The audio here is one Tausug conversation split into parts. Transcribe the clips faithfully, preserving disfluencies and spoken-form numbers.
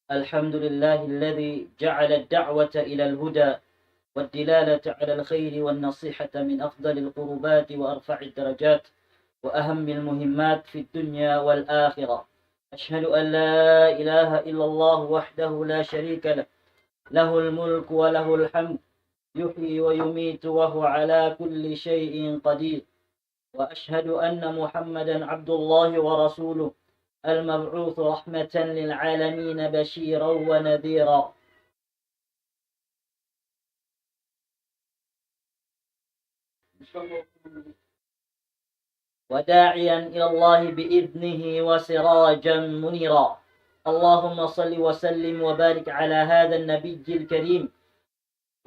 الحمد لله الذي جعل الدعوة إلى الهدى والدلالة على الخير والنصيحة من أفضل القربات وأرفع الدرجات وأهم المهمات في الدنيا والآخرة. أشهد أن لا إله إلا الله وحده لا شريك له، له الملك وله الحمد، يحيي ويميت وهو على كل شيء قدير. وأشهد أن محمدا عبد الله ورسوله، المبعوث رحمة للعالمين بشيرا ونذيرا، وداعيا إلى الله بإذنه وسراجا منيرا. اللهم صل وسلم وبارك على هذا النبي الكريم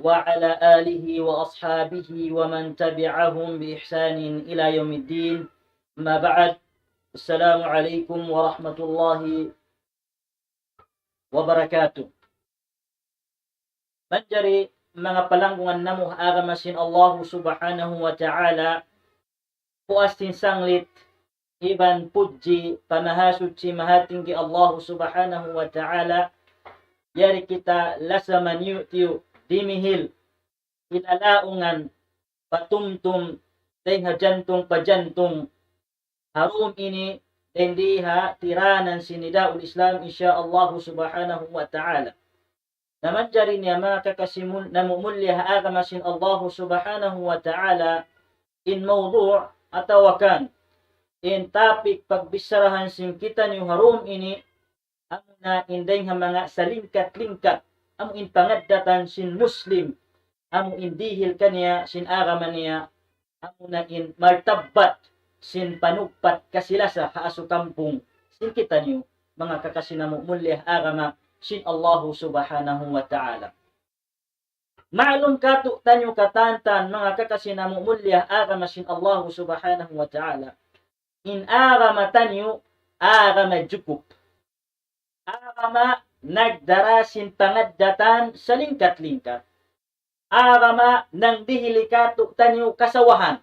وعلى آله وأصحابه ومن تبعهم بإحسان إلى يوم الدين. أما بعد، السلام عليكم ورحمة الله وبركاته. Manjari manga palanggungan namu' ha agama sin Allahu Subhanahu wa Ta'ala, puas sin sanglit iban pudji pa Mahasuchi Mahatinggi Allahu Subhanahu wa Ta'ala, yari kita lasa maniyu-tiyu dimihil, hilalaungan, patumtum, dayn ha jantung pa jantung, ha dum ini, dayn di ha tiranan sin Nidaul Islam, insya Allahu Subhanahu wa Ta'ala. Na manjari niya manga kakasi mu-, namu' mulliya ha agama sin Allahu Subhanahu wa Ta'ala, in mawdu' atawa kan in topic pagbicharahan sin kitaniyu ha dum ini, amuna in dayn ha manga salingkat-lingkat, amu in pangaddatan sin Muslim, amu in dihil kaniya sin agama niya, amuna in martabbat sin panugpat kasi-lasa ha asukampung sin kitaniyu, manga kakasi namu' mulliya ha agama sin Allahu Subhanahu wa Ta'ala. Ma'lum kātu'niyu katantan, manga kakasi namu' mulliya ha agama sin Allahu Subhanahu wa Ta'ala, in agama taniyu agama jukup. Agama nagdara sin pangaddatan salingkat-lingkat. Agama nangdihil kātu'niyu kasawahan.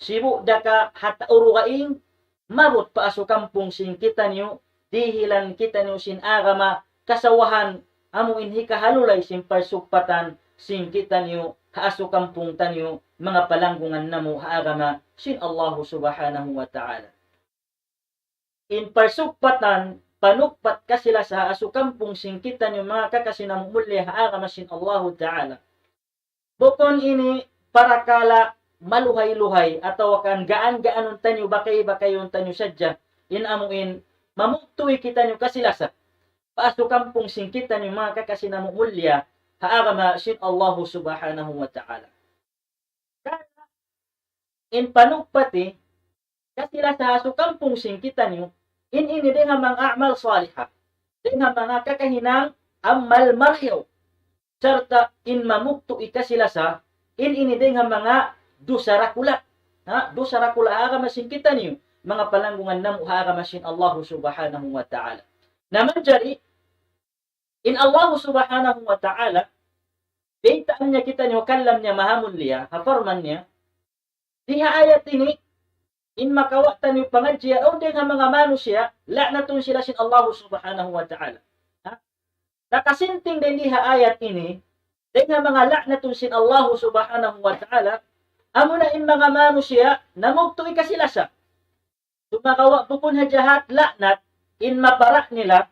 Sibu' da ka ha tau dugaing, maabut pa asukampung sin kitaniyu, dihilan kitaniyu sin agama kasawahan, amu in hikahalulay sin parsugpatan sin kitaniyu ha asukampung taniyu, manga palanggungan namu' ha agama sin Allahu Subhanahu wa Ta'ala. In parsugpatan, panugpat kasi-lasa ha asukampung sin kitaniyu, manga kakasi namu' mulliya ha agama sin Allahu Ta'ala. Bukun ini parakala' maluhay-luhay atawa kan gaan-gaanun taniyu, bakay-bakayun taniyu sadja. In amu in mamugtuy kitaniyu kasi-lasa pa asukampung sin kitaniyu, manga kakasi namu' mulliya ha agama sin Allahu Subhanahu wa Ta'ala. Karna' in panugpati, kasi-lasa ha asukampung sin kitaniyu, in ini dayn ha manga a'mal salihah, dayn ha manga kakahinang amal marayaw. Sarta' in mamugtuy kasi-lasa, in ini dayn ha manga dusa dakula'. Ha? Dusa dakula' ha agama sin kitaniyu, manga palanggungan namu' ha agama sin Allahu Subhanahu wa Ta'ala. Na manjari, in Allahu Subhanahu wa Ta'ala, baytaan niya kitaniyu ha kalam niya mahamulliya, ha parman niya, di ha ayat ini, in makawa' taniyu pangadji' yaun dayn ha manga manusiya', la'natun sila sin Allahu Subhanahu wa Ta'ala. Ha? Nakasinting dayn di ha ayat ini, dayn ha manga la'natun sin Allahu Subhanahu wa Ta'ala, amuna in manga manusiya', namugtuy kasi-lasa. Sumagawa' bukun ha jahat la'nat in mapara' nila,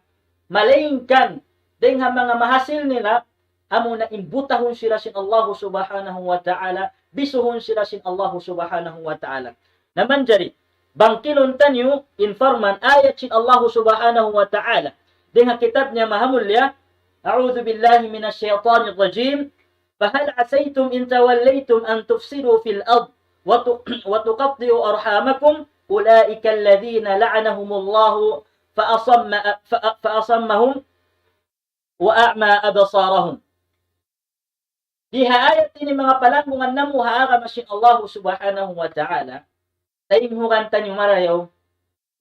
malaingkan dayn ha manga mahasil nila, amuna in butahun sila sin Allahu Subhanahu wa Ta'ala, bisuhun sila sin Allahu Subhanahu wa Ta'ala. Na manjari, bangkilun taniyu in parman ayat sin Allahu Subhanahu wa Ta'ala. Dayn ha kitab niya mahamulliya, أعوذ بالله من الشيطان الرجيم. فهل عسيتم إن توليتم أن تفسدوا في الأرض وت-، وتقطعوا أرحامكم أولئك الذين لعنهم الله فأصم-، ف-، فأصمهم وأعمى أبصارهم. Di ha ayat ini manga palanggungan namu' ha agama sin Allahu Subhanahu wa Ta'ala, taymanghud taniyu marayaw,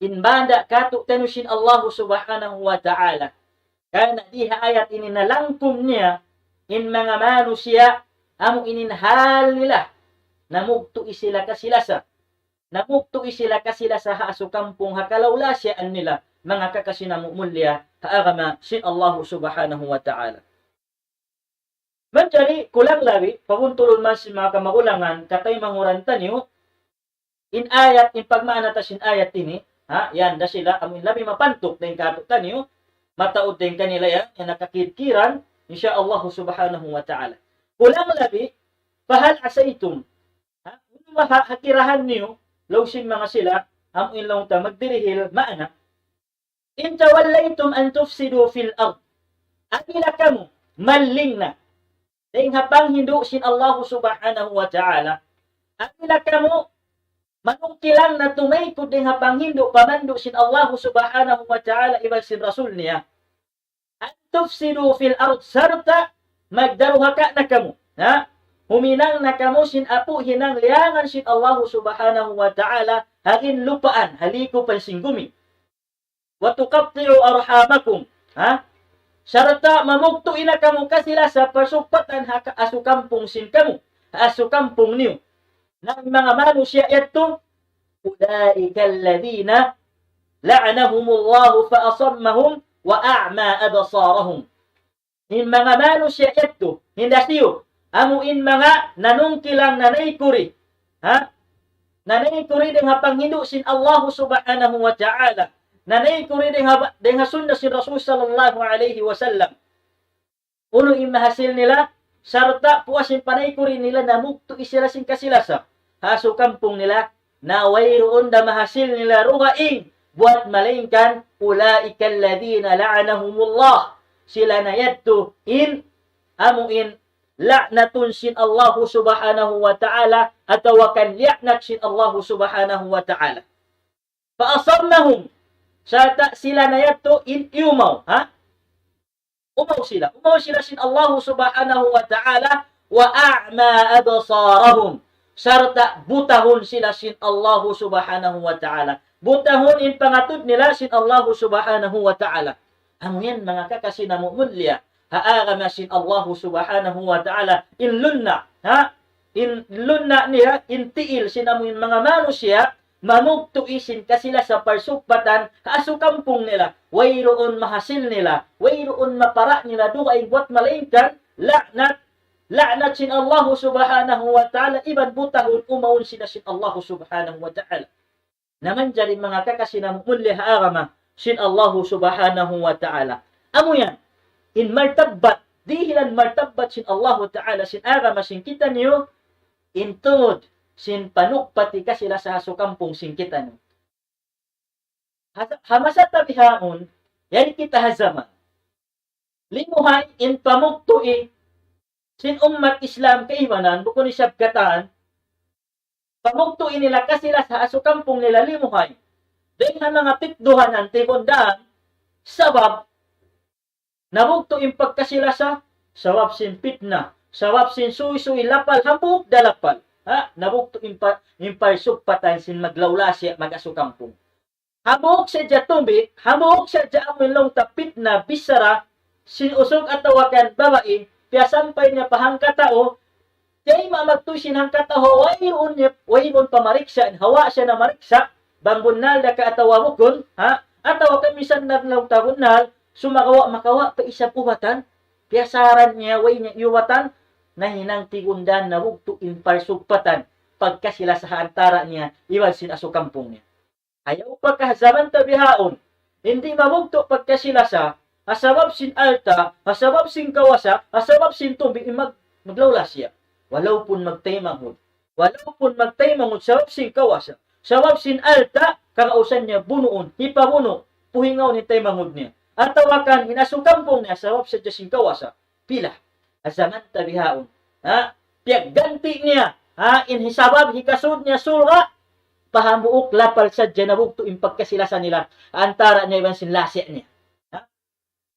in banda' katu'taniyu sin Allahu Subhanahu wa Ta'ala. Karna' di ha ayat ini nalangkum niya, in manga manusiya', amu in hal nila, namugtu' sila kasi-lasa. Namugtu' sila kasi-lasa ha asukampung ha kalawlasiyaan nila, manga kakasi namu' mulia ha agama sin Allahu Subhanahu wa Ta'ala. Manjari kulang labi, pabuntulun man sin manga kamagulangan, kataymanghuran taniyu, in ayat, in pagmaana ta sin ayat ini, ha, yan, da sila, amu in labi mapantuk dayn katu'taniyu, mataud dayn kanila yan, yan nakakidkiran, insya Allah Subhanahu wa Ta'ala. Kulang labi, فهل عسيتم, ha, unu ba ha, ha kirahan niyu, laung sin manga sila, amu in laung ta magdirihil, maana, إن توليتم أن تفسدوا في الأرض. Apabila kamu maling na dayn ha panghindu' sin Allahu Subhanahu wa Ta'ala, apabila kamu manungkilang na tumaykud dayn ha panghindu' pamandu' sin Allahu Subhanahu wa Ta'ala iban sin Rasul niya, أن تفسدوا في الأرض, sarta' magdaruhaka na kamu, ha? Huminang na kamu sin apu' hinang liyangan sin Allahu Subhanahu wa Ta'ala, ha lupaan, ha likupan sin gumi. وتقطعوا أرحامكم, ha? Sarta' mamugtu' na kamu kasi-lasa parsugpatan ha ka-, asukampung sin kamu, ha asukampung niyu. Na in manga manusiya' yadtu, أولئك الذين لعنهم الله فأصمهم وأعمى أبصارهم. In manga manusiya' yadtu, hinda siyu, amu in manga nanungkilang nanaykuri, ha? Nanaykuri dayn ha panghindu' sin Allahu Subhanahu wa Ta'ala. Nanaykuri dayn ha, dayn ha sunna sin Rasul sallallahu alayhi wasallam. Unu in mahasil nila, sarta' puas sin panaykuri nila namugtu' sila sin kasi-lasa ha asukampung nila, na wayruun da mahasil nila dugaing buwat malaingkan, أولئك الذين لعنهم الله. Sila na yadtu in, amu in, la'natun sin Allahu Subhanahu wa Ta'ala, atawa kan liyaanat sin Allahu Subhanahu wa Ta'ala. فأصمهم, sarta' sila na yadtu in iyumaw, ha? Umaw sila. Umaw sila sin Allahu Subhanahu wa Ta'ala, وأعمى أبصارهم. Sarta' butahun sila sin Allahu Subhanahu wa Ta'ala. Butahun in pangatud nila sin Allahu Subhanahu wa Ta'ala. Amu yan manga kakasi namu' mulia ha agama sin Allahu Subhanahu wa Ta'ala. In lunna', ha? In lunna' niya, in tiil sin amu in manga manusiya', mamugtu' sin kasi-lasa parsugpatan ha asukampung nila, wayruun mahasil nila, wayruun mapara' nila dugaing buwat malaingkan la'nat, la'nat sin Allahu Subhanahu wa Ta'ala, iban butahun, umawun sila sin Allahu Subhanahu wa Ta'ala. Na manjari manga kakasi namu' mulia ha agama sin Allahu Subhanahu wa Ta'ala. Amu yan, in martabbat, dihilan martabbat sin Allahu Ta'ala sin agama sin kitaniyu, in tungud sin panugpati kasi-lasa ha asukampung sin kitaniyu. Ha, ha masa ta bihaun, yari kita ha jaman. Limuhay in pamugtu' sin ummat Islam kaibanan, bukun isab katan, pamugtu' nila kasi-lasa ha asukampung nila limuhay. Dayn ha manga tikduhanan, tigundahan, sabab, nabugtu' in pagkasi-lasa, sabab sin pitna, sabab sin suysuy lapal, hambuuk da lapal. Ha? Nabugtu' in pa-, in parsugpatan sin maglawlasiya, mag-asukampung. Hambuuk sadja tumbi, hambuuk sadja amu in laung ta pitna, bichara, sin usug atawa kan babai, piyasampay niya pa hangkatau, kay ma magtuy sin hangkatau, wayruun niya, wayruun pamariksa, hawa siya namariksa, bang bunnal da ka atawa bukun, ha? Atawa kan misan na laung ta bunnal, sumagawa' makawa' pa isab ubatan, piyasaran niya, way niya iubatan, nahinang tigundahan nabugtu' in parsugpatan, pagkasi-lasa ha antara' niya, iban sin asukampung niya. Ayaw pa ka ha jaman ta bihaun, di' mabugtu' pagkasi-lasa, ha sabab sin alta', ha sabab sin kawasa, ha sabab sin tumbi, in mag-, maglawlasiya. Walaupun magtaymanghud. Walaupun magtaymanghud sabab sin kawasa, sabab sin alta', kagausan niya bunuun, hipabunu', puhingaun in taymanghud niya. Atawa kan in asukampung niya sabab sadja sin kawasa. Pila? Ha jaman ta bihaun. Ha? Piyagganti' niya. Ha? In hi sabab hikasud niya surga', pa hambuuk lapal sadja nabugtu' in pagkasi-lasa nila, antara' niya iban sin lasi' niya. Ha?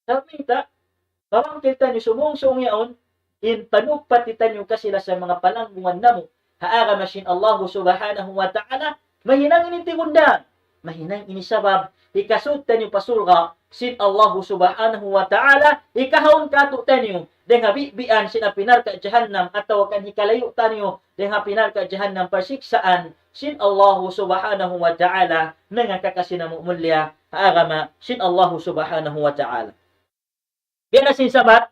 Sabab mayta', bang kita ini sumūng-sūng yaun, in panugpat kitaniyu kasi-lasa manga palanggungan namu' ha agama sin Allahu Subhanahu wa Ta'ala, mahinang ini tigundan. Mahinang ini sabab, hikasud taniyu pa surga' sin Allahu Subhanahu wa Ta'ala, hikahaun kātu'niyu dayn ha bibian sin api narka' jahannam, atawa kan hikalayu' taniyu dayn ha api narka' jahannam, pasiksaan sin Allahu Subhanahu wa Ta'ala, manga kakasi namu' mulia ha agama sin Allahu Subhanahu wa Ta'ala. Biya' na sin sabat,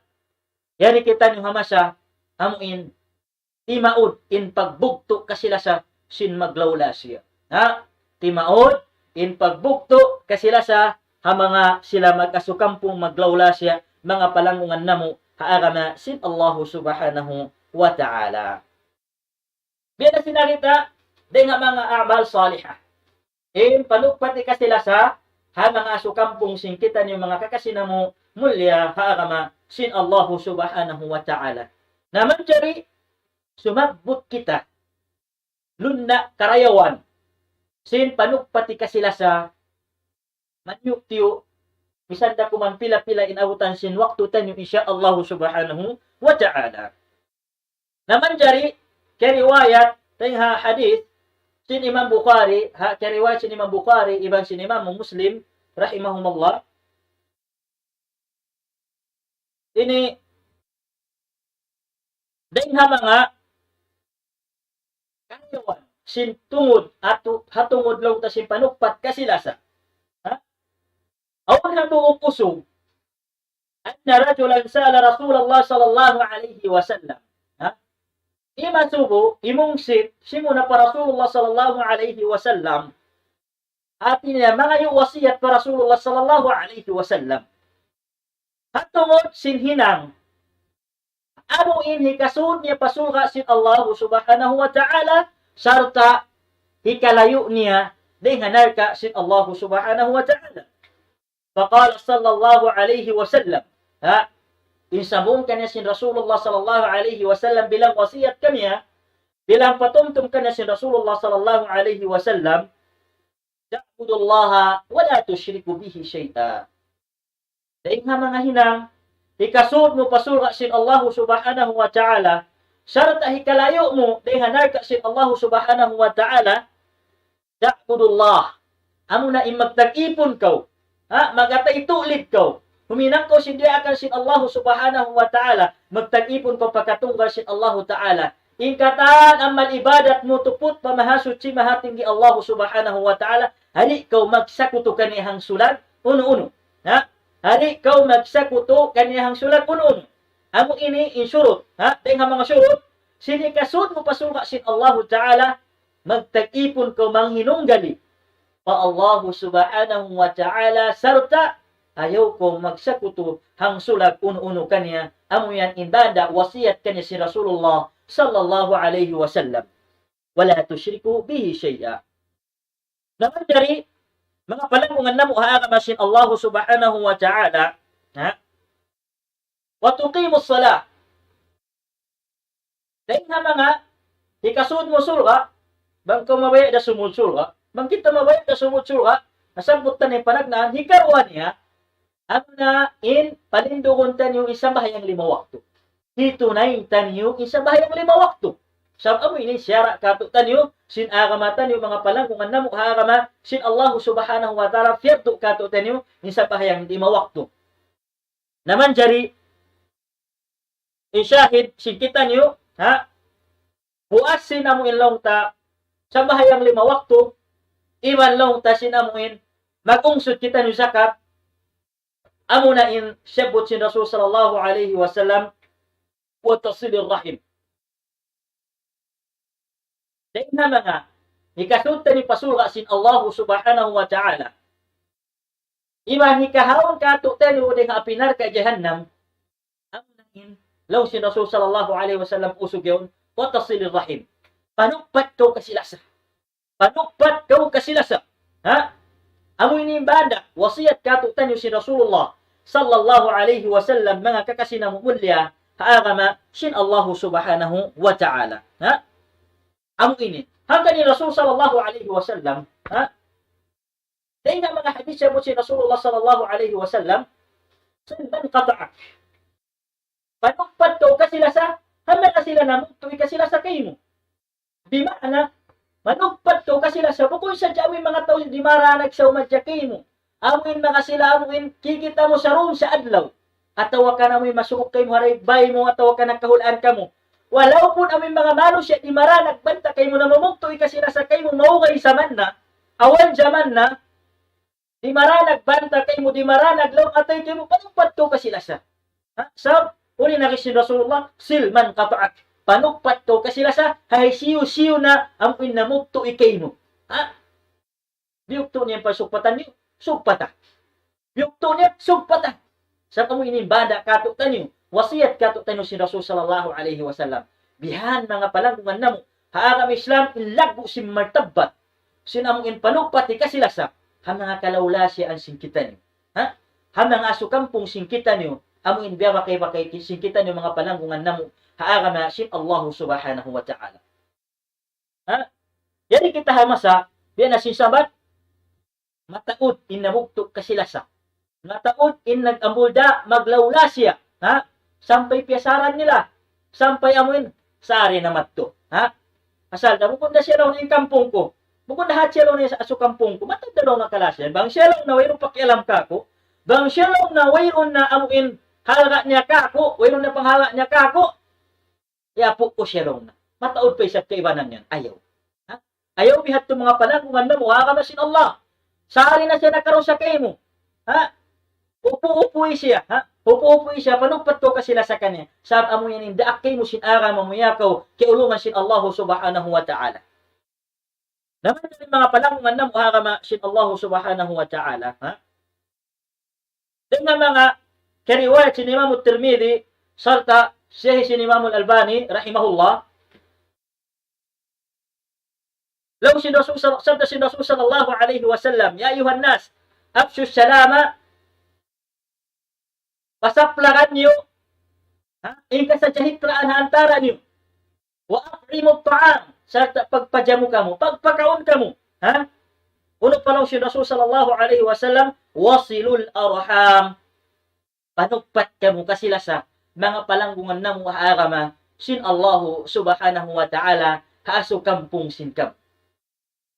yari kitaniyu ha masa, amu in, timaud in pagbugtu' kasi-lasa sin maglawlasiya. Ha? Timaud in pagbugtu' kasi-lasa ha manga sila mag-asukampung maglawlasiya, manga palanggungan namu' ha agama sin Allahu Subhanahu wa Ta'ala. Biya' na sin nakita', dayn ha manga a'mal salihah. In panugpat kasi-lasa ha manga asukampung sin kitaniyu manga kakasi namu' mulia ha agama sin Allahu Subhanahu wa Ta'ala. Na manjari sumabbut kita, lugna' karayawan sin panugpat kasi-lasa, manyu'-tiyu', misan da kuman pila-pila in abutan sin waktu taniyu, insya Allahu Subhanahu wa Ta'ala. Na manjari, kiyariwayat dayn ha hadith sin Imam Bukhari, ha, kiyariwayat sin Imam Bukhari, iban sin Imam Muslim, rahimahumullah. Ini dayn ha manga karayawan sin tungud atu-, ha tungud laung ta sin panugpat kasi-lasa. Ha? Awn hambuuk usug, أن رجلا سأل رسول الله صلى الله عليه وسلم. Ha? Imasubu, imungsit, simuna pa Rasulullah sallallahu alayhi wasallam. Hati niya, mangayu' wasiyat pa Rasulullah sallallahu alayhi wasallam. Ha tungud sin hinang, amu in hikasud niya pa surga' sin Allahu Subhanahu wa Ta'ala, sarta' hikalayu' niya dayn ha narka' sin Allahu Subhanahu wa Ta'ala. فقال صلى الله عليه وسلم. Ha? In sambung kaniya sin Rasulullah sallallahu alayhi wasallam bilang wasiyat kaniya, bilang patumtum kaniya sin Rasulullah sallallahu alayhi wasallam, تعبد الله ولا تشرك به شيئا. Dayn ha manga hinang, hikasud mu pa surga' sin Allahu Subhanahu wa Ta'ala, sarta' hikalayu' mu dayn ha narka' sin Allahu Subhanahu wa Ta'ala, تعبد الله. Amuna in magtag-ipun kaw. Ha, magatay tulid kaw. Huminang kaw sin diyaakan sin Allahu Subhanahu wa Ta'ala. Magtag-ipun kaw pa katunggal sin Allahu Ta'ala. In katan amal ibadat mu tuput pa Mahasuchi Mahatinggi Allahu Subhanahu wa Ta'ala. Di' kaw magsakutu kaniya hangsulag unu-unu. Ha? Di' kaw magsakutu kaniya hangsulag unu-unu. Amu ini in surut. Ha? Dayn ha manga surut sin hikasud mu pa surga' sin Allahu Ta'ala, magtag-ipun kaw manghinunggali pa Allahu Subhanahu wa Ta'ala, sarta' ayaw kaw magsakutu hangsulag unu-unu kaniya, amu yan in banda' wasiyat kaniya sin Rasulullah sallallahu alayhi wasallam. ولا تشركوا به شيئا. Na manjari, manga palanggungan namu' ha agama sin Allahu Subhanahu wa Ta'ala, ha? وتقيم الصلاة. Dayn ha manga hikasud mu surga', bang kaw mabaya' da sumud surga', bang kita mabaya' da sumud surga', nasabbut ta na in panagnaan, hikaruwa niya, amuna in palindugun taniyu in sambahayang lima waktu. Hitunay taniyu in sambahayang lima waktu. Sabab amu ini siyara' kātu'niyu, sin agama taniyu, manga palanggungan namu' ha agama sin Allahu Subhanahu wa Ta'ala, piyardu kātu'niyu in sambahayang lima waktu. Na manjari, in shahid sin kitaniyu, ha? Puas sin amu in laung ta sambahayang lima waktu, iban laung ta sin amu in mag-ungsud kitaniyu zakat, amuna in siyabbut sin Rasul sallallahu alayhi wasallam, وتصل الرحم. Dayn ha manga hikasud taniyu pa surga' sin Allahu Subhanahu wa Ta'ala, iban hikahaun kātu'niyu dayn ha api narka' jahannam, amuna in laung sin Rasul sallallahu alayhi wasallam usug yaun, وتصل الرحم. Panugpat kaw kasi-lasa. Panugpat kaw kasi-lasa. Ha? Amu ini in banda' wasiyat kātu'niyu sin Rasulullah sallallahu alayhi wasallam, manga kakasi namu' mulia ha agama sin Allahu Subhanahu wa Ta'ala. Ha? Amu ini. Hangkan in Rasul sallallahu alayhi wasallam, ha? Dayn ha manga hadith siyabbut sin Rasulullah sallallahu alayhi wasallam, صل من قطعك. Panugpat kaw kasi-lasa, ha manga sila namugtu' kasi-lasa kaymu. Bima'na, manugpat kaw kasi-lasa, bukun sadja amu in manga tau di' maranag sa umadja kaymu. Amu in manga sila, amu in kikita' mu sa dum sa adlaw. Atawa kan amu in masuuk kaymu ha bay mu, atawa kan nagkahulaan kamu. Walaupun amu in manga manusiya' di' maranag banta kaymu, namumugtu' kasi-lasa kaymu, maugay jaman na, awn jaman na, di' maranag banta kaymu, di' maranag laung atay kaymu, panugpat kaw kasi-lasa. Ha? Sabab, unu in agi sin Rasulullah, sil man qata'ak. Panugpat kaw kasi-lasa, ha hisiyu-siyu na amu in namugtu' kaymu. Ha? Biyugtu' niya in pagsugpatan niyu, sugpata. Biyugtu' niya, sugpata. Sabab amu ini in banda' kātu'niyu, wasiyat kātu'niyu sin Rasul sallallahu alayhi wasallam. Bihan manga palanggungan namu', ha agama Islam in laggu' sin martabbat sin amu in panugpat kasi-lasa, ha manga kalawlasiyaan sin kitaniyu. Ha? Ha manga asukampung sin kitaniyu, amu in biyabakay-bakay ki-, sin kitaniyu manga palanggungan namu', ha agama sin Allahu subhanahu wa ta'ala. Ha? Yari kita ha masa, biya' na sin sabat, mataud in namugtu' kasi-lasa. Mataud in nag-ambul da, maglawlasiya. Ha? Sampay piyasaran nila. Sampay amu in, sari na madtu. Ha? Asal da, bukun da siya laung in kampung ku. Bukun da hat siya laung in asukampung ku. Mataud da laung in kalasa yan. Bang siya laung na wayruun pakialam kāku'. Bang siya laung na wayruun na amu in halga' niya kāku'. Wayruun na panghalga' niya kāku'. Iyapu' ku siya laung na. Mataud pa isab kaibanan yan. Ayaw. Ha? Ayaw biya' hādtu manga palanggungan namu', ha agama sin Allah. Sari na siya nakarusa kaymu. Ha? Upu-upuhi siya. Ha? Upu-upuhi siya, panugpat kaw kasi-lasa kaniya. Sabab amu yan in daak kaymu sin agama mu, ya kaw, kiyaulungan sin Allahu subhanahu wa ta'ala. Na man in manga palanggungan namu', ha agama sin Allahu subhanahu wa ta'ala. Ha? Dayn ha manga kariwayat sin Imam Tirmidhi, sarta' sahih sin Imam Al-Albani, rahimahullah. Laung sin Rasul sal-, sabda sin Rasul sallallahu alayhi wasallam, يا أيها الناس أفشوا السلام. Pasaplagan niyu, ha? In kasajahitraan ha antara' niyu. وأطعموا الطعام, sarta' pagpajamu kamu, pagpakaun kamu. Ha? Unu pa laung sin Rasul sallallahu alayhi wasallam, وصلوا الأرحام. Panugpat kamu kasi-lasa, manga palanggungan namu' ha agama sin Allahu subhanahu wa ta'ala, ha asukampung sin kamu.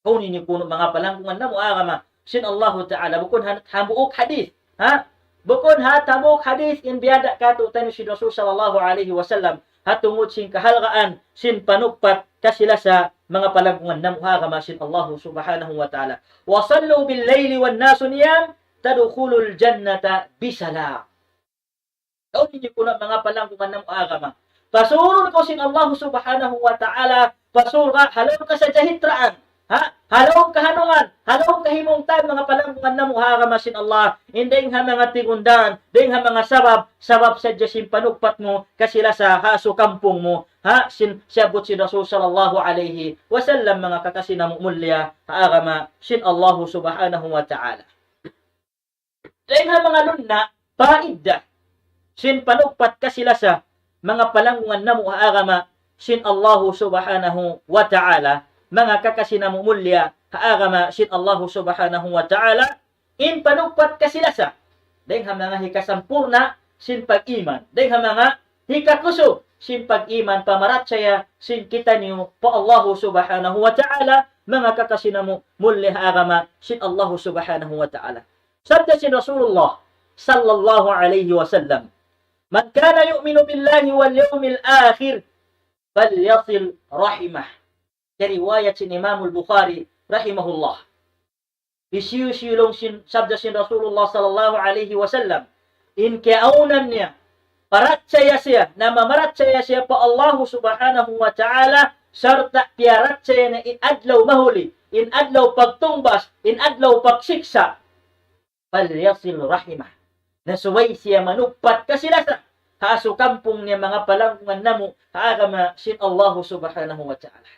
Kaw ini kunu' manga palanggungan namu' ha agama sin Allahu ta'ala, bukun ha hambuuk hadith. Ha? Bukun ha hambuuk hadith in biyanda' kātu'niyu sin Rasul sallallahu alayhi wasallam, ha tungud sin kahalgaan sin panugpat kasi-lasa manga palanggungan namu' ha agama sin Allahu subhanahu wa ta'ala. وصلوا بالليل والناس نيام تدخلوا الجنة بسلام. Kaw ini kunu' manga palanggungan namu' ha agama. Pasurun kaw sin Allahu subhanahu wa ta'ala pa surga' ha lawm kasajahitraan. Ha? Ha lawm kahanungan, ha lawm kahimungtan, manga palanggungan namu' ha agama sin Allah. In dayng ha manga tigundan, dayng ha manga sabab, sabab sadja sin panugpat mu kasi-lasa ha asukampung mu. Ha? Sin, siyabbut sin Rasul sallallahu alayhi wasallam, manga kakasi namu' mulia ha agama sin Allahu subhanahu wa ta'ala. Dayng ha manga lunna', paidda sin panugpat kasi-lasa, manga palanggungan namu' ha agama sin Allahu subhanahu wa ta'ala, manga kakasi namu' mulia ha agama sin Allahu subhanahu wa ta'ala, in panugpat kasi-lasa, dayng ha manga hikasampurna' sin pag-iman, dayng ha manga hikakusug sin pag-iman, pamarachaya sin kitaniyu pa Allahu subhanahu wa ta'ala, manga kakasi namu' mulia ha agama sin Allahu subhanahu wa ta'ala. Sabda sin Rasulullah sallallahu alayhi wasallam, من كان يؤمن بالله واليوم الآخر فليصل رحمه. Riwayat sin Imam Al-Bukhari rahimahullah. Hisiyu-siyu laung sin, sabda sin Rasulullah sallallahu alayhi wasallam, in kiyaawnan niya, parachaya siya, namamarachaya siya pa Allahu subhanahu wa ta'ala, sarta' piyarachaya niya in adlaw mahuli, in adlaw pagtungbas, in adlaw pagsiksa'. فليصل رحمه. Na subay siya manugpat kasi-lasa ha asukampung niya, manga palanggungan namu' ha agama sin Allahu subhanahu wa ta'ala.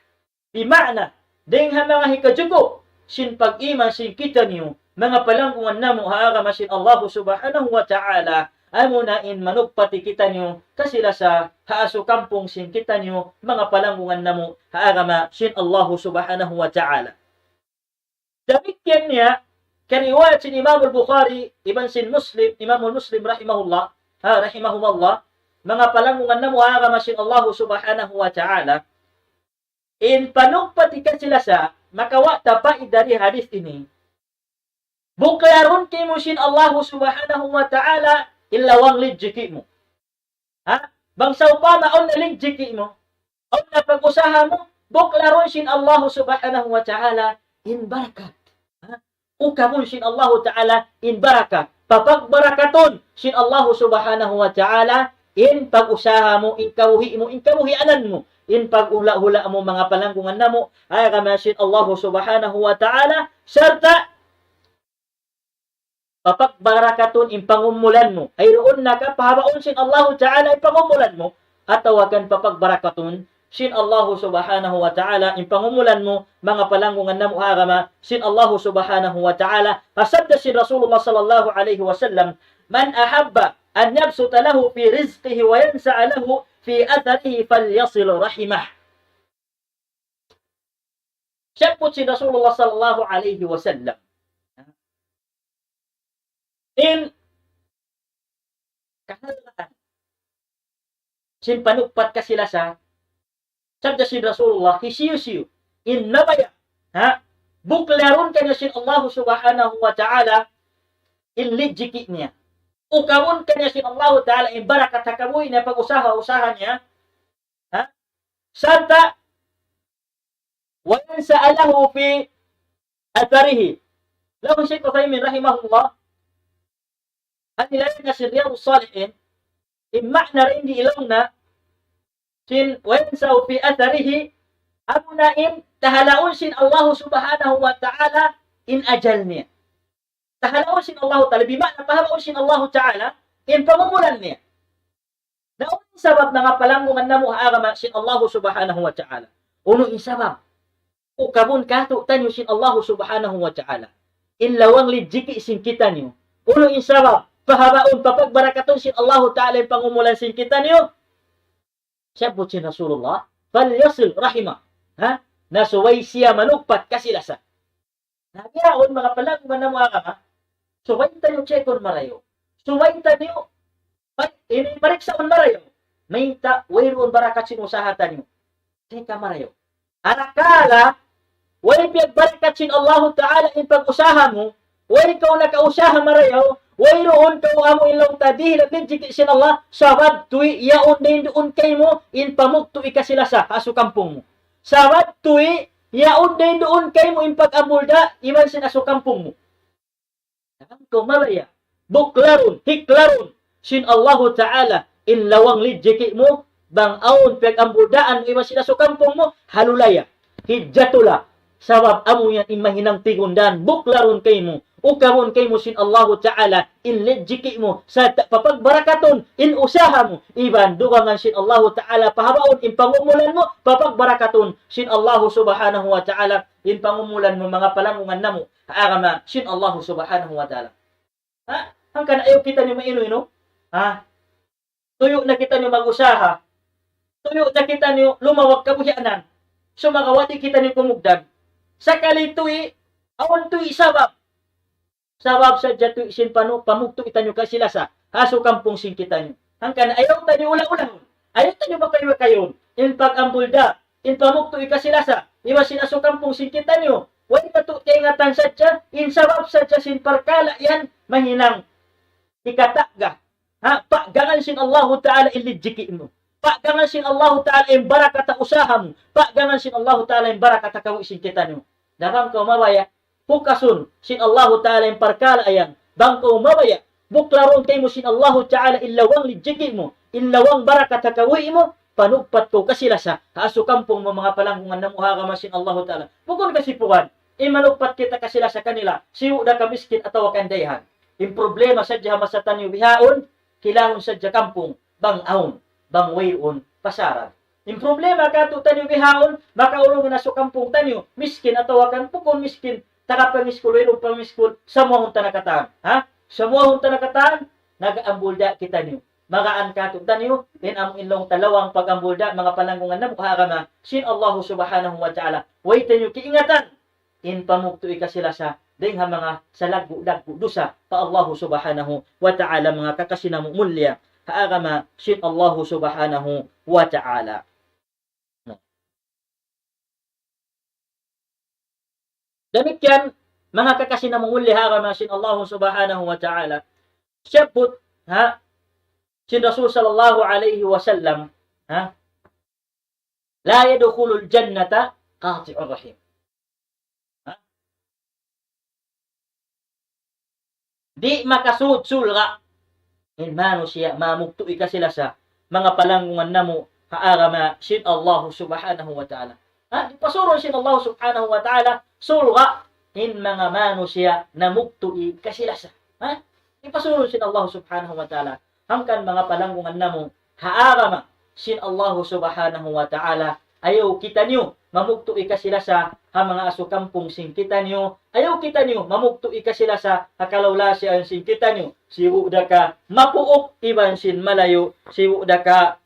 Bima'na, dayng ha manga hikajuku' sin pag-iman sin kitaniyu, manga palanggungan namu' ha agama sin Allahu subhanahu wa ta'ala, amuna in manugpati kitaniyu kasi-lasa ha asukampung sin kitaniyu, manga palanggungan namu' ha agama sin Allahu subhanahu wa ta'ala. Damikkiyan niya, kariwayat sin Imam Al-Bukhari, iban sin Muslim, Imam Muslim rahimahullah, ha, rahimahumallah, manga palanggungan namu' ha agama sin Allahu Subhanahu wa Ta'ala, in panugpat hikasi-lasa, makawa' ta paida dayn ha hadith ini, buklarun kaymu sin Allahu Subhanahu wa Ta'ala in lawang rijiki' mu. Ha? Bang sawpama awn na rijiki' mu, awn na pag-usaha mu, buklarun sin Allahu Subhanahu wa Ta'ala in barakat. Ha? Ukabun sin Allahu Ta'ala in barakat. Papagbarakatun sin Allahu Subhanahu wa Ta'ala in pag-usaha mu, in kabuhi' mu, in kabuhianan mu, in paghula'-hula' mu, manga palanggungan namu' ha agama sin Allahu Subhanahu wa Ta'ala, sarta' papagbarakatun in pangumulan mu. Ay duun na ka, pahabaun sin Allahu Ta'ala in pangumulan mu, atawa kan papagbarakatun sin Allahu Subhanahu wa Ta'ala in pangumulan mu, manga palanggungan namu' ha agama sin Allahu Subhanahu wa Ta'ala. Ha sabda sin Rasulullah sallallahu alayhi wasallam, من أحب أن يبسط له في رزقه وينسأ له في أثره فليصل رحمه. Siyabbut sin Rasulullah sallallahu alayhi wasallam in kahalgaan sin panugpat kasi-lasa, sabda sin Rasulullah, hisiyu-siyu in mabaya', ha? Buklarun kaniya sin Allahu Subhanahu wa Ta'ala in rijiki' niya. Ukabun kaniya sin Allahu Ta'ala in barakat ha kabuhi' niya, pag-usaha-usaha niya, ha? Sarta' وينسأ له في أثره. Laung Shaykh Uthaymin rahimahullah, ha laung niya sin Riyadus Salihin, in ma'na dayn di laung niya sin وينسأ في أثره, amuna in tahalaun sin Allahu Subhanahu wa Ta'ala in ajal niya. Tahalaun sin Allahu Ta'ala, bima'na pahabaun sin Allahu Ta'ala in pangumulan niya. Na unu in sabab, manga palanggungan namu' ha agama sin Allahu Subhanahu wa Ta'ala? Unu in sabab? Ukabun kātu'niyu sin Allahu Subhanahu wa Ta'ala in lawang rijiki' sin kitaniyu. Unu in sabab? Pahabaun, papagbarakatun sin Allahu Ta'ala in pangumulan sin kitaniyu. Siyabbut sin Rasulullah, فليصل رحمه. Ha? Na subay siya manugpat kasi-lasa. Na bihaun, manga palanggungan namu' ha agama, subay taniyu check-un marayaw. Subay taniyu, pag ini mariksaun marayaw. Mayta', wayruun barakat sin usaha taniyu. Check-a marayaw. Arakala', way piyagbarakat sin Allahu Ta'ala in pag-usaha mu, way kaw nakausaha marayaw, wayruun kaw amu in laung ta dihil rijiki' sin Allah, sabab tuy yaun dayn duun kaymu in pamugtu' hikasi-lasa ha asukampung mu. Sabab tuy yaun dayn duun kaymu in pag-ambulda' iban sin asukampung mu. Bang kaw mabaya', buklarun, hiklarun sin Allahu Ta'ala in lawang rijiki' mu, bang awn piyag-ambuldaan iban sin asukampung mu, halulaya, hijatula. Sabab amu yan in mahinang tigundan, buklarun kaymu, ukabun kaymu sin Allahu Ta'ala in rijiki' mu, sarta' papagbarakatun in usaha mu, iban dugangan sin Allahu Ta'ala pahabaun in pangumulan mu, papagbarakatun sin Allahu Subhanahu wa Ta'ala in pangumulan mu, manga palanggungan namu' ha agama sin Allahu Subhanahu wa Ta'ala. Ha? Hangkan ayaw kitaniyu mainu-inu. Ha? Tuyu' na kitaniyu mag-usaha. Tuyu' na kitaniyu lumawag kabuhianan. Sumagawa' di' kitaniyu kumugdan. Sakali tuy, awn tuy sabab. Sabab sadja tuy sin panu-, pamugtu' kitaniyu kasi-lasa ha asukampung sin kitaniyu. Hangkan ayaw taniyu ula-ulahun. Ayaw taniyu bakay-bakayun. In pag-ambulda', in pamugtu' hikasi-lasa iban sin asukampung sin kitaniyu. Way katu' kaingatan sadja, in sabab sadja sin parkala' yan mahinang hikata'ga. Ha, paggangan sin Allahu Ta'ala in rijiki' mu. Paggangan sin Allahu Ta'ala in barakat ha usaha mu. Paggangan sin Allahu Ta'ala in barakat ha kabuhi' sin kitaniyu. Na bang kaw mabaya', pukasun sin Allahu Ta'ala in parkala' yan. Bang kaw mabaya', buklarun kaymu sin Allahu Ta'ala in lawang rijiki' mu, in lawang barakat ha kabuhi' mu, panugpat kaw kasi-lasa ha asukampung mu, manga palanggungan namu' ha agama sin Allahu Ta'ala. Bukun kasipugan, in manugpat kita kasi-lasa kanila, siyu' da ka miskin atawa kan dayahan. In problema sadja ha masa taniyu bihaun, kilahun sadja kampung, bang awn, bang wayruun, pasaran. In problema katu' taniyu bihaun, makaulung na asukampung taniyu, miskin atawa kan bukun miskin, taga pangiskul, wayruun pangiskul, samuahun ta na katan. Ha? Samuahun ta na katan, nag-ambulda' kitaniyu. Magaan katu' taniyu, in amu in laung ta lawang pag-ambulda', manga palanggungan namu' ha agama sin Allahu Subhanahu wa Ta'ala. Way taniyu kiingatan in pamugtu' hikasi-lasa dayn ha manga salaggu'-laggu' dusa pa Allahu Subhanahu wa Ta'ala, manga kakasi namu' mulia. ha agama sin Allahu Subhanahu wa Ta'ala. Damikkiyan, manga kakasi namumulliya ha agama sin Allahu Subhanahu wa Ta'ala. Siyabbut, ha, sin Rasul sallallahu alayhi wasallam, ha, لا يدخل الجنة قاطع رحم. Ha? Di' makasud surga' in manusiya' mamugtu'i kasi-lasa, manga palanggungan namu' ha agama sin Allahu Subhanahu wa Ta'ala. Ha? Di' pasurun sin Allahu Subhanahu wa Ta'ala surga' in manga manusiya' namugtu'i kasi-lasa. Ha? Di' pasurun sin Allahu Subhanahu wa Ta'ala. Hangkan manga palanggungan namu' ha agama sin Allahu Subhanahu wa Ta'ala, ayaw kitaniyu mamugtu'i kasi-lasa ha manga asu kampung sin kitaniyu. Ayaw kitaniyu mamugtu'i kasi-lasa ha kalawlasian sin kitaniyu. Sibu' da ka mapuuk iban sin malayu', sibu' da ka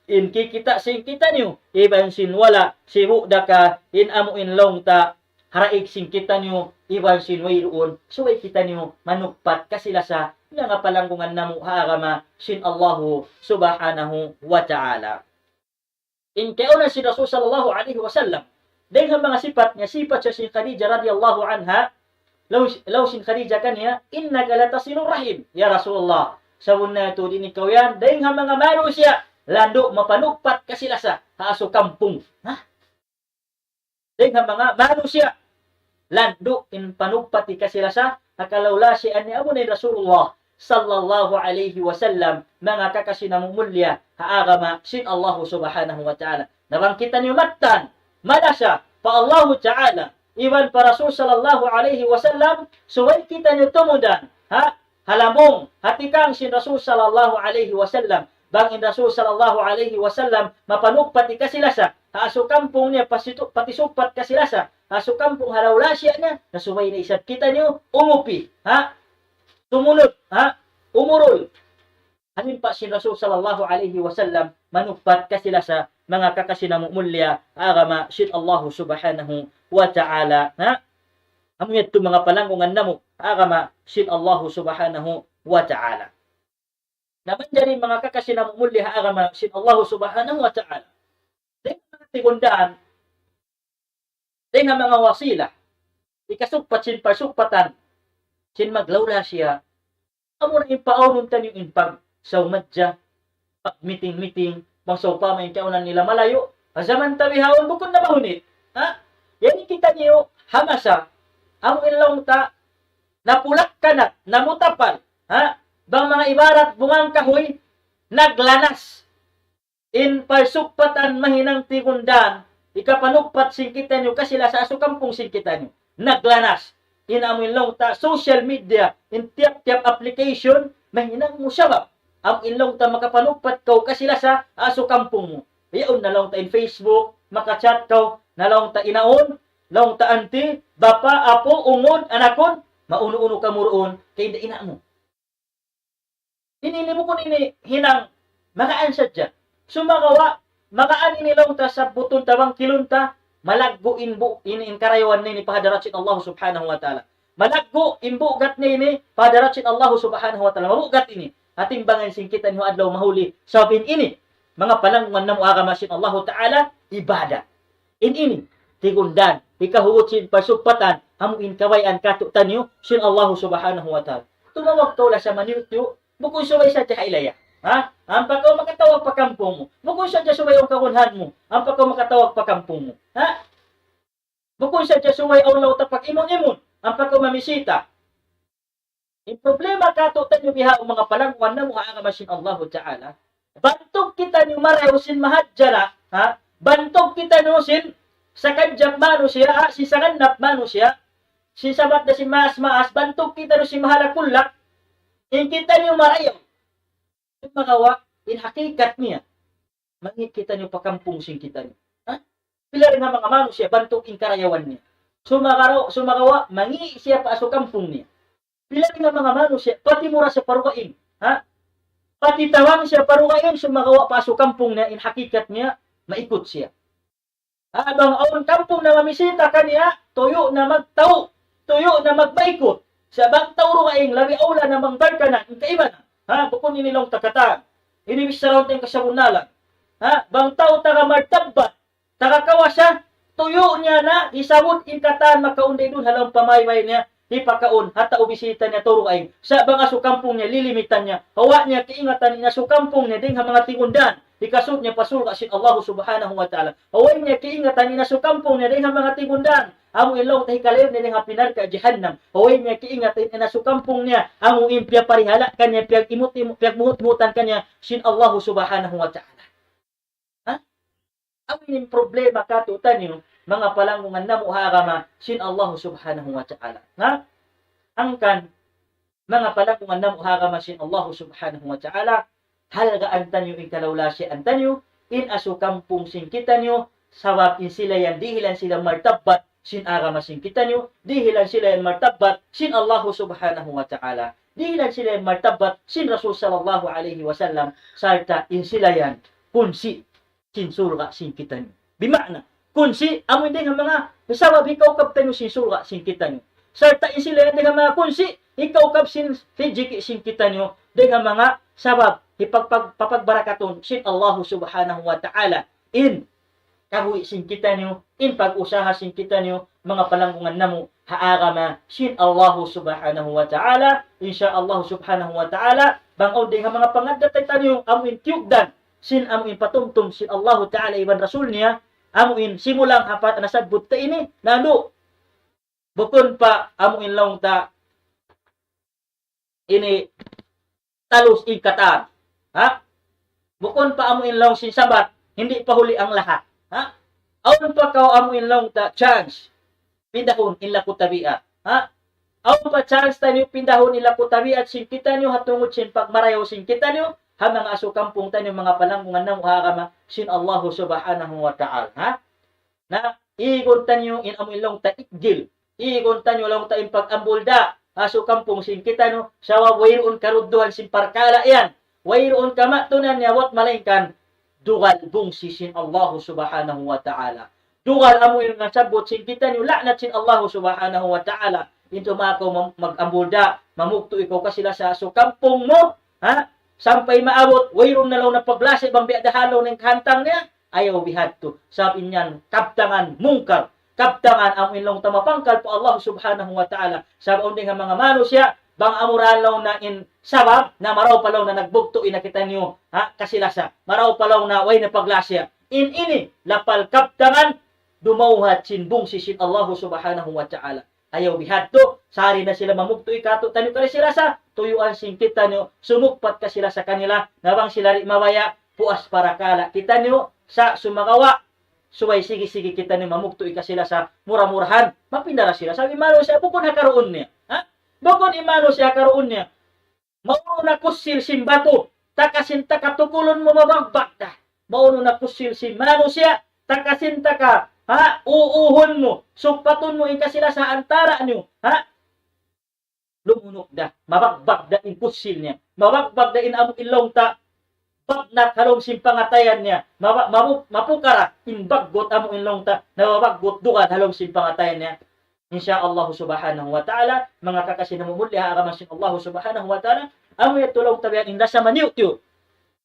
in kikita' sin kitaniyu iban sin wala', sibu' da ka in amu in laung ta ha raig sin kitaniyu iban sin wayruun, subay kitaniyu manugpat kasi-lasa, manga palanggungan namu' ha agama sin Allahu Subhanahu wa Ta'ala. In kiyaunan sin Rasul sallallahu alayhi wasallam, dayn ha manga sipat niya, sipat siya sin Khadijah radiyallahu anha, laung, laung sin Khadijah kaniya, إنك لتصل الرحم, ya Rasulullah, sabunnal tuud in ikaw yan, dayn ha manga manusiya', landu' mapanugpat kasi-lasa ha asu kampung. Ha? Dayn ha manga manusiya', landu' in panugpati kasi-lasa ha kalawlasian niya, amuna in Rasulullah sallallahu alayhi wasallam, manga kakasi namumulliya ha agama sin Allahu Subhanahu wa Ta'ala. Na bang kitaniyu mattan, malasa pa Allahu Ta'ala iban pa Rasul sallallahu alayhi wasallam, subay kitaniyu tumudan, ha? Ha lambung, ha tikang sin Rasul sallallahu alayhi wasallam. Bang in Rasul sallallahu alayhi wasallam mapanugpati kasi-lasa ha asu kampung niya, pasitu-, patisugpat kasi-lasa ha asu kampung ha lawlasiya niya, na subay na isab kitaniyu umupi, ha? Tumunud, ha? Umurul. Halimpa sin Rasul sallallahu alayhi wasallam manugpat kasi-lasa, manga kakasi namumulliya ha agama sin Allahu Subhanahu wa Ta'ala, ha? Amu yadtu manga palanggungan namu' ha agama sin Allahu Subhanahu wa Ta'ala. Na manjari manga kakasi namumulliya ha agama sin Allahu Subhanahu wa Ta'ala, dayn ha manga tigundaan, dayn ha manga wasila, hikasugpat sin pasugpatan sin maglawlasiya, amuna in paawnun taniyu in pagsawmadja, pag-meeting-meeting, bang sawpama in kiyaunan nila malayu', ha jaman ta bihaun bukun na mahunit. Ha? Yan in kitaniyu ha masa, amu in laung ta, napulak-kanat, namutapal. Ha? Bang manga ibarat bunga kahuy, naglanas. In pagsugpatan mahinang tigundaan, hikapanugpat sin kitaniyu kasi-lasa ha asu kampung sin kitaniyu. Naglanas. In amu in laung ta social media, in tiyap-tiyap application, mahinang mu sabab. Amu in laung ta makapanugpat kaw kasi-lasa ha asu kampung mu. Yaun na laung ta in Facebook, makachat kaw, na laung ta inaun, laung ta anti, bapa, apu, ungud, anakun, maunu-unu kamu duun, kay inda ina' mu. Ini, ini bukun ini hinang magaan sadja. Sumagawa', magaan ini laung ta sabbutun ta, bangkilun ta, malaggu' in bu-, in, in karayawan niya ini pa hadarat sin Allah Subhanahu wa Ta'ala. Malaggu' in bugat niya ini pa hadarat sin Allah Subhanahu wa Ta'ala. Mabugat ini. Ha timbangan sin kitaniyu adlaw mahuli. Sabab in ini, manga palanggungan namu' ha agama sin Allahu Ta'ala, ibadat. In ini, tigundaan, hikahugut sin pasugpatan, amu in kabayaan kātu'niyu sin Allahu Subhanahu wa Ta'ala. Tumawag kaw la sa maniyu'-tiyu', bukun subay sadja ha ilaya. Ha? Ampa kaw makatawag pa kampung mu. Bukun sadja subay awn kagunhan mu. Ampa kaw makatawag pa kampung mu. Ha? Bukun sadja subay awn laung ta pag-imun-imun. Ampa kaw mamisita. In problema kātu'niyu bihaun manga palanggungan namu' ha agama sin Allahu Ta'ala. Bantug kitaniyu marayaw sin mahadjara', ha? Bantug kitaniyu sin sakadjap manusiya', ha? Sin sangannap manusiya', sin sabat da sin maas-maas, bantug kitaniyu sin mahalakullak, in kitaniyu marayaw. Sumagawa', in hakikat niya, mangi' kitaniyu pa kampung sin kitaniyu. Ha? Pila dayn ha manga manusiya' bantug in karayawan niya. Sumagawa', sumagawa', mangi' siya pa asu kampung niya. Pila dayn ha manga manusiya', pati mura siya pa dugaing. Ha? Pati tawang siya pa dugaing, sumagawa' pa asu kampung niya, in hakikat niya, maikut siya. Ha, bang awn kampung na mamisita kaniya, tuyu' na magtau, tuyu' na magbaikut. Sa' bang tau dugaing, labi awla na bang barkanan, in kaibanan. Ha, bukun ini laung ta katan. Ini bichara ta in kasabunnalan. Ha? Bang tau taga martabbat, taga kawasa, tuyu' niya na, isabut in katan makaun da isab duun ha lawm pamaybay niya, hipakaun, ha tau bisita niya, turu' aing. Sa' bang asu kampung niya, lilimitan niya. Hawa niya kaingatan in asu kampung niya, dayng ha manga tigundan. Hikasud niya pa surga' sin Allah Subhanahu wa Ta'ala. Hawa niya kaingatan in asu kampung niya, dayng ha manga tigundan. Amu in laung ta hikalayu' niya dayng ha api narka' jahannam. Hawa niya kaingatan in asu kampung niya. Amu in piyaparihala' kaniya, piyag-imut-imut, piyagmuhut-muhutan kaniya sin Allah Subhanahu wa Ta'ala. Ha? Amu in problema katu'taniyu, manga palanggungan namu' ha agama sin Allah Subhanahu wa Ta'ala. Ha? Hangkan, manga palanggungan namu' ha agama sin Allah Subhanahu wa Ta'ala, halgaan taniyu in kalawlasian taniyu, in asu kampung sin kitaniyu, sabab in sila yan dihilan sila martabbat sin agama sin kitaniyu, dihilan sila yan martabbat sin Allah Subhanahu wa Ta'ala, dihilan sila yan martabbat sin Rasul sallallahu alayhi wasallam, sarta' in sila yan kunsi' sin surga' sin kitaniyu. Bima'na, kunsi' amu in dayng ha manga sabab hikaukab taniyu sin surga' sin kitaniyu. Sarta' in sila yan dayng ha manga kunsi' hikaukab sin rijiki' sin kitaniyu, dayng ha manga sabab hipagpag-, papagbarakatun sin Allah Subhanahu wa Ta'ala in kabuhi' sin kitaniyu, in pag-usaha sin kitaniyu, manga palanggungan namu' ha agama sin Allah Subhanahu wa Ta'ala. Insya Allah Subhanahu wa Ta'ala, bang awn dayng ha manga pangaddat taniyu, amu in tiyugdan sin amu in patumtum sin Allahu Ta'ala iban Rasul niya, amu in simulang ha pa-, nasabbut ta ini, nandu'. Bukun pa amu in laung ta ini talus in katan. Ha? Bukun pa amu in laung sin sabat, hindi pa huli ang lahat. Ha? Awn pa kaw amu in laung ta chance, pindahun in laku tabiat. Ha? Awn pa chance taniyu pindahun in laku tabiat sin kitaniyu ha tungud sin pagmarayaw sin kitaniyu ha manga asu kampung taniyu, manga palanggungan namu' ha agama sin Allahu Subhanahu wa Ta'ala. Ha? Na, igun taniyu in amu in laung ta ikjil. Igun taniyu laung ta in pag-ambul da ha asu kampung sin kitaniyu, sabab wayruun karudduhan sin parkala' yan. Wayruun kamatunan niya buwat malaingkan dugal bungsi sin Allahu Subhanahu wa Ta'ala. Dugal amu in nasabbut sin kitaniyu, la'nat sin Allahu Subhanahu wa Ta'ala. In tumakaw mam-, mag-ambul da, mamugtu' ikaw kasi-lasa ha asu kampung mu, ha? Sampay maabut, wayruun na laung na paglasi bang biya' da ha laung in kahantang niya, ayaw bihadtu. Sabab in yan kabtangan mungkar. Kabtangan amu in laung ta mapangkal pa Allah Subhanahu wa Ta'ala. Sabab awn dayng ha manga manusiya', bang amura laung na in sabab, na marayaw pa laung na nagbugtu' in kitaniyu, ha, kasi-lasa. Marayaw pa laung na way na paglasi. In ini, lapal kabtangan, dumawhat sin bungsi sin Allah Subhanahu wa Ta'ala. Ayaw bihadtu, sari na sila mamugtu' katu'taniyu kasi-lasa, tuyuan sin kitaniyu, sumugpat kasi-lasa kanila, na bang sila di' mabaya', puas parakala' kitaniyu, sa' sumagawa', subay sigi-sigi kitaniyu mamugtu' kasi-lasa, mura-murahan, mapinda ra sila. Sabab in manusiya' bukun ha karuun niya. Ha? Bukun in manusiya' ha karuun niya. Maunu na kusil sin batu, taka sin taka tukulun mu mabagbag da. Maunu na kusil sin manusiya', taka sin taka, ha, uuhun mu, sugpatun mu in kasi-lasa antara' niyu, ha? Lumunuk da, mabagbag da in kusil niya. Mabagbag da in amu in laung ta, bagnat ha lawm sin pangatayan niya. Maba-, mabu-, mapukara in baggut amu in laung ta, nababaggut dugal ha lawm sin pangatayan niya. Insya Allah Subhanahu wa Ta'ala, manga kakasi namu' mulliya ha agama sin Allah Subhanahu wa Ta'ala, amu yadtu laung ta biya' in rasa maniyu'-tiyu'.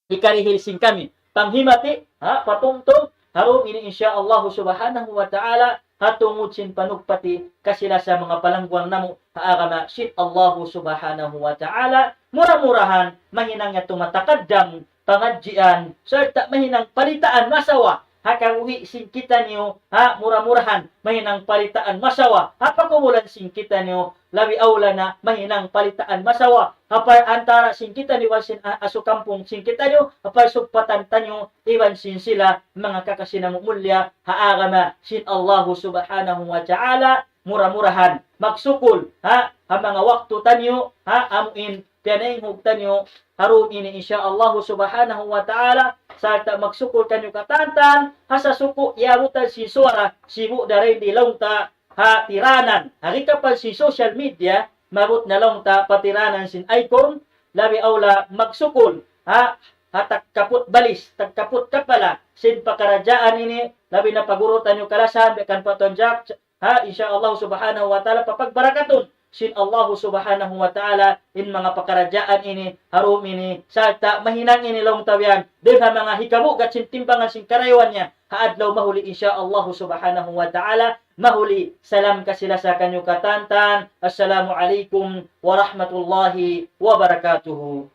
Hikarihil sin kami. Panghimati, ha, patumtum, ha dum ini insya Allah Subhanahu wa Ta'ala, ha tungud sin panugpati, kasi-lasa manga palangguan namu', ha agama sin Allah Subhanahu wa Ta'ala, mura-murahan, mahinang yadtu matakaddam, pangadjian, sarta' mahinang palitaan masawa, ha kabuhi' sin kitaniyu, ha, mura-murahan, mahinang palitaan masawa, ha pakubulan sin kitaniyu, labi awla na, mahinang palitaan masawa, ha pa-, antara' sin kitaniyu iban sin a-, asu kampung sin kitaniyu, ha pasugpatan taniyu, iban sin sila, manga kakasi namu' mulliya, ha agama sin Allahu Subhanahu wa Ta'ala, mura-murahan, magsukul, ha, ha manga waktu taniyu, ha, amu in, piyanaynghug taniyu, ha dum ini, insya Allah Subhanahu wa Ta'ala, sarta' magsukul taniyu katantan, ha sasuku', iyabutan sin suwara, sibu' da dayn di laung ta, ha tiranan, ha rikapan sin social media, maabut na laung ta pa tiranan sin icon, labi awla magsukul, ha, ha tagkaput balis, tagkaput kapala, sin pakaradjaan ini, labi na pa guru taniyu kalasahan, biya' kan pa Tuan Jack, ha, insya Allah Subhanahu wa Ta'ala, papagbarakatun sin Allahu Subhanahu wa Ta'ala in manga pakaradjaan ini, ha dum ini, sarta' mahinang ini laung ta biya' yan, dayn ha manga hikabugat sin timbangan sin karayawan niya, ha adlaw mahuli insya Allahu Subhanahu wa Ta'ala, mahuli salam kasi-lasa kaniyu katantan. Assalamu alaykum warahmatullahi wabarakatuh.